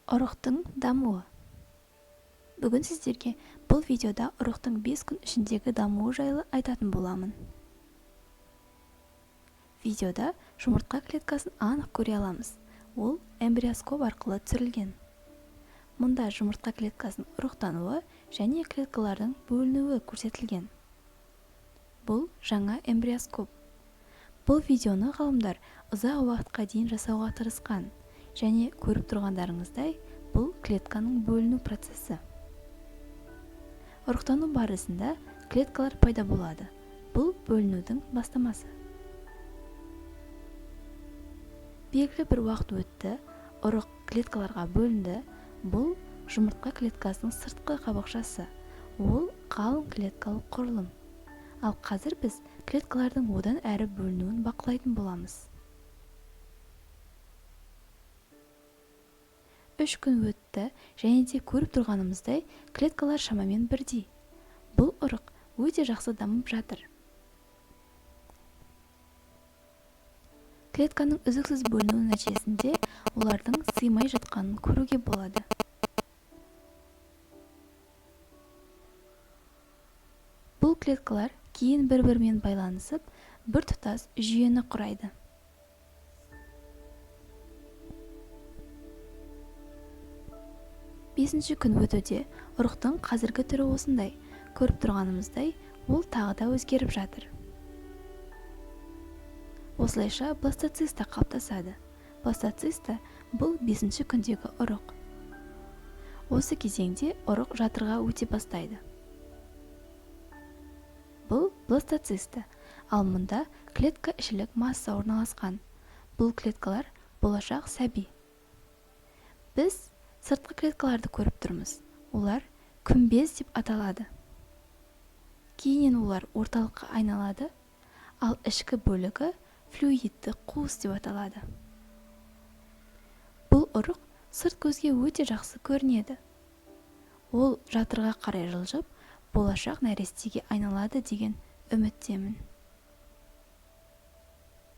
Ұрықтың дамуы. Бүгін сіздерге бұл видеода ұрықтың 5 күн ішіндегі дамуы жайлы айтатын боламын. Видеода жұмыртқа клеткасын анық көре аламыз. Ол эмбриоскоп арқылы түсірілген. Мұнда жұмыртқа клеткасының ұрықтануы және клеткалардың бөлінуі көрсетілген. Бұл жаңа эмбриоскоп. Бұл видеоны ғалымдар ұзақ уақытқа дейін жасауға тырысқан және көріп тұрғандарыңыздай, бұл клетканың бөліну процесі. Ұрықтану барысында клеткалар пайда болады. Бұл бөлінудің бастамасы. Белгілі бір уақыт өтті, ұрық клеткаларға бөлінді. Бұл жұмыртқа клеткасының сыртқы қабықшасы. Ол қалың клеткалық құрылым. Ал қазір біз клеткалардың одан әрі бөлінуін бақылайтын боламыз. 3 күн өтті және де көріп тұрғанымыздай клеткалар шамамен бірдей. Бұл ұрық өте жақсы дамып жатыр. Клетканың үзіксіз бөлінуі нәтижесінде олардың сыймай жатқанын көруге болады. Бұл клеткалар кейін бір-бірімен байланысып, біртұтас жүйені құрайды. Бесінші күн өтуде ұрықтың қазіргі түрі осындай. Көріп тұрғанымыздай, ол тағы да өзгеріп жатыр. Осылайша бластоциста қалыптасады. Бластоциста бұл 5-ші күндегі ұрық. Осы кезеңде ұрық жатырға өте бастайды. Бұл бластоциста, ал мұнда клетка ішілік масса орналасқан. Бұл клеткалар болашақ сәби. Біз сыртқы клеткаларды көріп тұрмыз. Олар күмбез деп аталады. Кейіннен олар орталыққа айналады, ал ішкі бөлігі флюидті қуыс деп аталады. Бұл ұрық сырт көзге өте жақсы көрінеді. Ол жатырға қарай жылжып, болашақ нәрестеге айналады деген үміттемін.